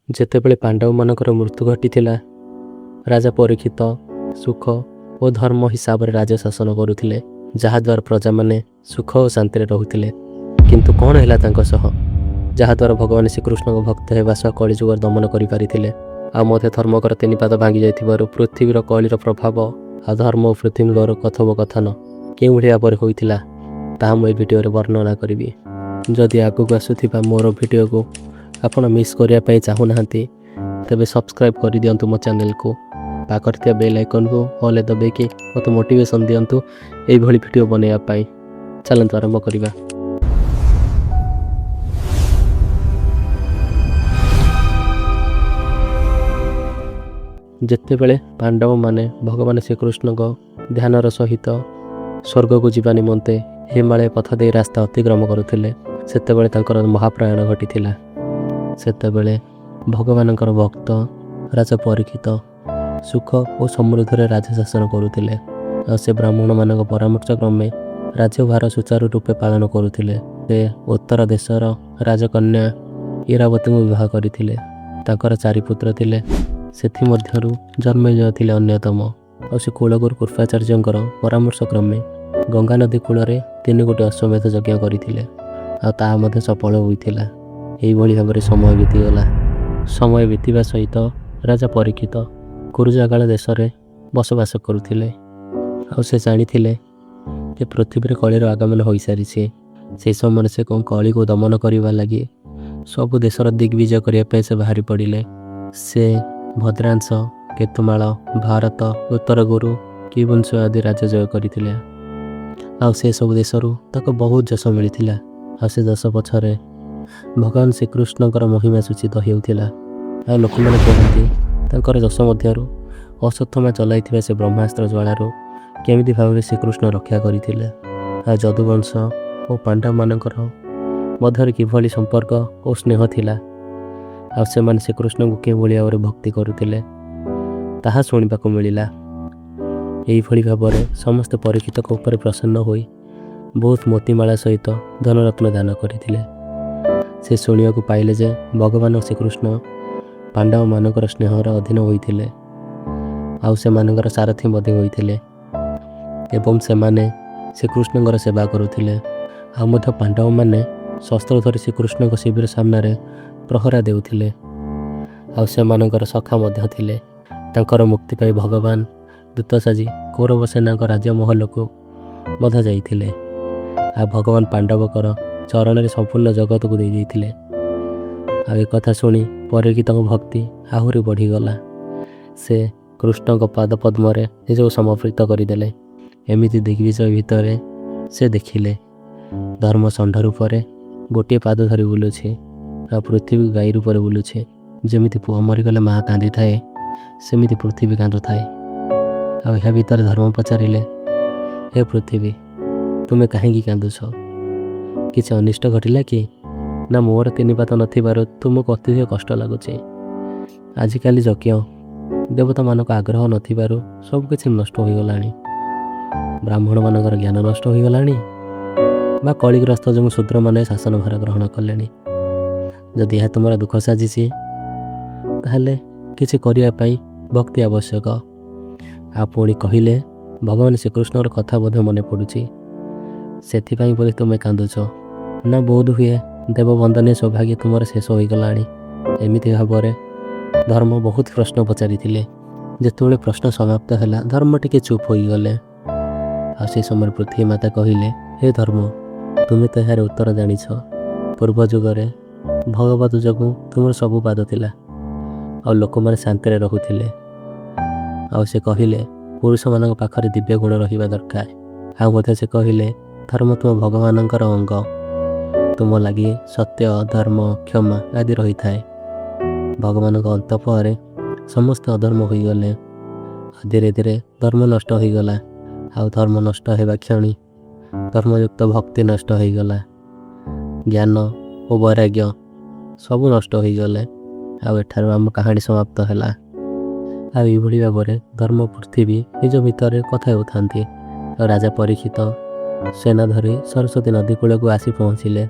ଯେତେବେଳେ ପାଣ୍ଡବମାନଙ୍କର ମୃତ୍ୟୁ ଘଟିଥିଲା, ରାଜା ପରୀକ୍ଷିତ ସୁଖ ଓ ଧର୍ମ ହିସାବରେ ରାଜ୍ୟ ଶାସନ କରୁଥିଲେ, ଯାହାଦ୍ୱାରା ପ୍ରଜାମାନେ ସୁଖ ଓ ଶାନ୍ତିରେ ରହୁଥିଲେ। କିନ୍ତୁ କ'ଣ ହେଲା ତାଙ୍କ ସହ, ଯାହାଦ୍ୱାରା ଭଗବାନ ଶ୍ରୀକୃଷ୍ଣଙ୍କ ଭକ୍ତ ହେବା ସହ କଳିଯୁଗର ଦମନ କରିପାରିଥିଲେ? ଆଉ ମଧ୍ୟ ଧର୍ମଙ୍କର ତିନି ପାଦ ଭାଙ୍ଗି ଯାଇଥିବାରୁ ପୃଥିବୀର କଳିର ପ୍ରଭାବ ଆଉ ଧର୍ମ ଓ ପୃଥିବୀଙ୍କର କଥୋପକଥନ କେଉଁଭଳି ଭାବରେ ହୋଇଥିଲା, ତାହା ମୁଁ ଏ ଭିଡ଼ିଓରେ ବର୍ଣ୍ଣନା କରିବି। ଯଦି ଆଗକୁ ଆସୁଥିବା ମୋର ଭିଡ଼ିଓକୁ ଆପଣ ମିସ୍ କରିବା ପାଇଁ ଚାହୁଁନାହାନ୍ତି, ତେବେ ସବସ୍କ୍ରାଇବ୍ କରିଦିଅନ୍ତୁ ମୋ ଚ୍ୟାନେଲକୁ। ପାଖରେ ଥିବା ବେଲ୍ ଆଇକନ୍କୁ ଅଲ୍ ଦବେଇକି ମୋତେ ମୋଟିଭେସନ୍ ଦିଅନ୍ତୁ ଏଇଭଳି ଭିଡ଼ିଓ ବନେଇବା ପାଇଁ। ଚାଲନ୍ତୁ ଆରମ୍ଭ କରିବା। ଯେତେବେଳେ ପାଣ୍ଡବମାନେ ଭଗବାନ ଶ୍ରୀକୃଷ୍ଣଙ୍କ ଧ୍ୟାନର ସହିତ ସ୍ୱର୍ଗକୁ ଯିବା ନିମନ୍ତେ ହିମାଳୟ ପଥ ଦେଇ ରାସ୍ତା ଅତିକ୍ରମ କରୁଥିଲେ, ସେତେବେଳେ ତାଙ୍କର ମହାପ୍ରୟାଣ ଘଟିଥିଲା। ସେତେବେଳେ ଭଗବାନଙ୍କର ଭକ୍ତ ରାଜା ପରୀକ୍ଷିତ ସୁଖ ଓ ସମୃଦ୍ଧିରେ ରାଜ୍ୟ ଶାସନ କରୁଥିଲେ। ଆଉ ସେ ବ୍ରାହ୍ମଣମାନଙ୍କ ପରାମର୍ଶ କ୍ରମେ ରାଜ୍ୟଭାର ସୁଚାରୁ ରୂପେ ପାଳନ କରୁଥିଲେ। ସେ ଉତ୍ତର ଦେଶର ରାଜକନ୍ୟା ଇରାବତୀଙ୍କୁ ବିବାହ କରିଥିଲେ। ତାଙ୍କର ଚାରି ପୁତ୍ର ଥିଲେ, ସେଥିମଧ୍ୟରୁ ଜନ୍ମେଜୟ ଥିଲେ ଅନ୍ୟତମ। ଆଉ ସେ କୁଳଗୁରୁ କୃପାଚାର୍ଯ୍ୟଙ୍କର ପରାମର୍ଶ କ୍ରମେ ଗଙ୍ଗା ନଦୀ କୂଳରେ ତିନି ଗୋଟି ଅଶ୍ୱମେଧ ଯଜ୍ଞ କରିଥିଲେ, ଆଉ ତାହା ମଧ୍ୟ ସଫଳ ହୋଇଥିଲା। ଏଇଭଳି ଭାବରେ ସମୟ ବିତିଗଲା। ସମୟ ବିତିବା ସହିତ ରାଜା ପରୀକ୍ଷିତ କୁରୁଜାଗାଳ ଦେଶରେ ବସବାସ କରୁଥିଲେ। ଆଉ ସେ ଜାଣିଥିଲେ ଯେ ପୃଥିବୀରେ କଳିର ଆଗମନ ହୋଇସାରିଛି। ସେହି ସମୟରେ ସେ କ'ଣ କଳିକୁ ଦମନ କରିବା ଲାଗି ସବୁ ଦେଶର ଦିଗ୍ବିଜୟ କରିବା ପାଇଁ ସେ ବାହାରି ପଡ଼ିଲେ। ସେ ଭଦ୍ରାଂଶ, କେତୁମାଳ, ଭାରତ, ଉତ୍ତର ଗୁରୁ, କିବଂଶ ଆଦି ରାଜ୍ୟ ଜୟ କରିଥିଲେ। ଆଉ ସେସବୁ ଦେଶରୁ ତାକୁ ବହୁତ ଯଶ ମିଳିଥିଲା। ଆଉ ସେ ଯଶ ପଛରେ ଭଗବାନ ଶ୍ରୀକୃଷ୍ଣଙ୍କର ମହିମା ସୂଚିତ ହେଉଥିଲା। ଆଉ ଲୋକମାନେ କୁହନ୍ତି, ତାଙ୍କର ଯଶ ମଧ୍ୟରୁ ଅଶ୍ୱତ୍ଥମା ଚଲାଇଥିବା ସେ ବ୍ରହ୍ମାସ୍ତ୍ର ଜ୍ୱାଳାରୁ କେମିତି ଭାବରେ ଶ୍ରୀକୃଷ୍ଣ ରକ୍ଷା କରିଥିଲେ, ଆଉ ଯଦୁବଂଶ ଓ ପାଣ୍ଡବମାନଙ୍କର ମଧ୍ୟରେ କିଭଳି ସମ୍ପର୍କ ଓ ସ୍ନେହ ଥିଲା, ଆଉ ସେମାନେ ଶ୍ରୀକୃଷ୍ଣଙ୍କୁ କେଉଁଭଳି ଭାବରେ ଭକ୍ତି କରୁଥିଲେ, ତାହା ଶୁଣିବାକୁ ମିଳିଲା। ଏଇଭଳି ଭାବରେ ସମସ୍ତେ ପରୀକ୍ଷିତଙ୍କ ଉପରେ ପ୍ରସନ୍ନ ହୋଇ ବହୁତ ମୋତିମାଳା ସହିତ ଧନରତ୍ନ ଦାନ କରିଥିଲେ। ସେ ଶୁଣିବାକୁ ପାଇଲେ ଯେ ଭଗବାନ ଶ୍ରୀକୃଷ୍ଣ ପାଣ୍ଡବମାନଙ୍କର ସ୍ନେହର ଅଧୀନ ହୋଇଥିଲେ, ଆଉ ସେମାନଙ୍କର ସାରଥୀ ମଧ୍ୟ ହୋଇଥିଲେ ଏବଂ ସେମାନେ ଶ୍ରୀକୃଷ୍ଣଙ୍କର ସେବା କରୁଥିଲେ। ଆଉ ମଧ୍ୟ ପାଣ୍ଡବମାନେ ଶସ୍ତ୍ର ଧରି ଶ୍ରୀକୃଷ୍ଣଙ୍କ ଶିବିର ସାମ୍ନାରେ ପ୍ରହରା ଦେଉଥିଲେ, ଆଉ ସେମାନଙ୍କର ସଖା ମଧ୍ୟ ଥିଲେ। ତାଙ୍କର ମୁକ୍ତି ପାଇଁ ଭଗବାନ ଦୂତ ସାଜି କୌରବ ସେନାଙ୍କ ରାଜ୍ୟ ମହଲକୁ ମଧ୍ୟ ଯାଇଥିଲେ, ଆଉ ଭଗବାନ ପାଣ୍ଡବଙ୍କର ଚରଣରେ ସମ୍ପୂର୍ଣ୍ଣ ଜଗତକୁ ଦେଇ ଦେଇଥିଲେ। ଆଉ ଏକଥା ଶୁଣି ପରୀକ୍ଷିତଙ୍କ ଭକ୍ତି ଆହୁରି ବଢ଼ିଗଲା। ସେ କୃଷ୍ଣଙ୍କ ପାଦ ପଦ୍ମରେ ନିଜକୁ ସମର୍ପିତ କରିଦେଲେ। ଏମିତି ଦିଗ୍ବିଜୟ ଭିତରେ ସେ ଦେଖିଲେ, ଧର୍ମ ଷଣ୍ଢ ରୂପରେ ଗୋଟିଏ ପାଦ ଧରି ବୁଲୁଛି ଆଉ ପୃଥିବୀ ଗାଈ ରୂପରେ ବୁଲୁଛି। ଯେମିତି ପୁଅ ମରିଗଲେ ମା କାନ୍ଦିଥାଏ, ସେମିତି ପୃଥିବୀ କାନ୍ଦୁଥାଏ। ଆଉ ଏହା ଭିତରେ ଧର୍ମ ପଚାରିଲେ, ହେ ପୃଥିବୀ, ତୁମେ କାହିଁକି କାନ୍ଦୁଛ? କିଛି ଅନିଷ୍ଟ ଘଟିଲା କି? ନା ମୋର ତିନି ପାଦ ନଥିବାରୁ ତୁମକୁ ଅତ୍ୟଧିକ କଷ୍ଟ ଲାଗୁଛି? ଆଜିକାଲି ଯଜ୍ଞ ଦେବତାମାନଙ୍କ ଆଗ୍ରହ ନଥିବାରୁ ସବୁକିଛି ନଷ୍ଟ ହୋଇଗଲାଣି। ବ୍ରାହ୍ମଣମାନଙ୍କର ଜ୍ଞାନ ନଷ୍ଟ ହୋଇଗଲାଣି ବା କଳିଗ୍ରସ୍ତ ଯୋଗୁଁ ଶୂଦ୍ରମାନେ ଶାସନ ଭାର ଗ୍ରହଣ କଲେଣି। ଯଦି ଏହା ତୁମର ଦୁଃଖ ସାଜିଛି, ତାହେଲେ କିଛି କରିବା ପାଇଁ ଭକ୍ତି ଆବଶ୍ୟକ। ଆଉ ପୁଣି କହିଲେ, ଭଗବାନ ଶ୍ରୀକୃଷ୍ଣଙ୍କର କଥା ବୋଧେ ମନେ ପଡ଼ୁଛି, ସେଥିପାଇଁ ବୋଧେ ତୁମେ କାନ୍ଦୁଛ। ନା ବୋଧ ହୁଏ ଦେବବନ୍ଦନୀୟ ସୌଭାଗ୍ୟ ତୁମର ଶେଷ ହୋଇଗଲାଣି। ଏମିତି ଭାବରେ ଧର୍ମ ବହୁତ ପ୍ରଶ୍ନ ପଚାରିଥିଲେ। ଯେତେବେଳେ ପ୍ରଶ୍ନ ସମାପ୍ତ ହେଲା, ଧର୍ମ ଟିକେ ଚୁପ୍ ହୋଇଗଲେ। ଆଉ ସେ ସମୟରେ ପୃଥିବୀ ମାତା କହିଲେ, ହେ ଧର୍ମ, ତୁମେ ତ ଏହାର ଉତ୍ତର ଜାଣିଛ। ପୂର୍ବ ଯୁଗରେ ଭଗବତ ଯୋଗୁଁ ତୁମର ସବୁ ପାଦ ଥିଲା ଆଉ ଲୋକମାନେ ଶାନ୍ତିରେ ରହୁଥିଲେ। ଆଉ ସେ କହିଲେ, ପୁରୁଷମାନଙ୍କ ପାଖରେ ଦିବ୍ୟ ଗୁଣ ରହିବା ଦରକାର। ଆଉ ମଧ୍ୟ ସେ କହିଲେ, ଧର୍ମ ତୁମ ଭଗବାନଙ୍କର ଅଙ୍ଗ। ତୁମ ଲାଗି ସତ୍ୟ, ଧର୍ମ, କ୍ଷମା ଆଦି ରହିଥାଏ। ଭଗବାନଙ୍କ ଅନ୍ତ ପରେ ସମସ୍ତେ ଅଧର୍ମ ହୋଇଗଲେ ଆଉ ଧୀରେ ଧୀରେ ଧର୍ମ ନଷ୍ଟ ହୋଇଗଲା। ଆଉ ଧର୍ମ ନଷ୍ଟ ହେବା କ୍ଷଣି ଧର୍ମଯୁକ୍ତ ଭକ୍ତି ନଷ୍ଟ ହୋଇଗଲା। ଜ୍ଞାନ ଓ ବୈରାଗ୍ୟ ସବୁ ନଷ୍ଟ ହୋଇଗଲେ। ଆଉ ଏଠାରୁ ଆମ କାହାଣୀ ସମାପ୍ତ ହେଲା। ଆଉ ଏଇଭଳି ଭାବରେ ଧର୍ମ ପୃଥିବୀ ନିଜ ଭିତରେ କଥା ହେଉଥାନ୍ତି, ଆଉ ରାଜା ପରୀକ୍ଷିତ ସେନା ଧରି ସରସ୍ୱତୀ ନଦୀ କୂଳକୁ ଆସି ପହଞ୍ଚିଲେ।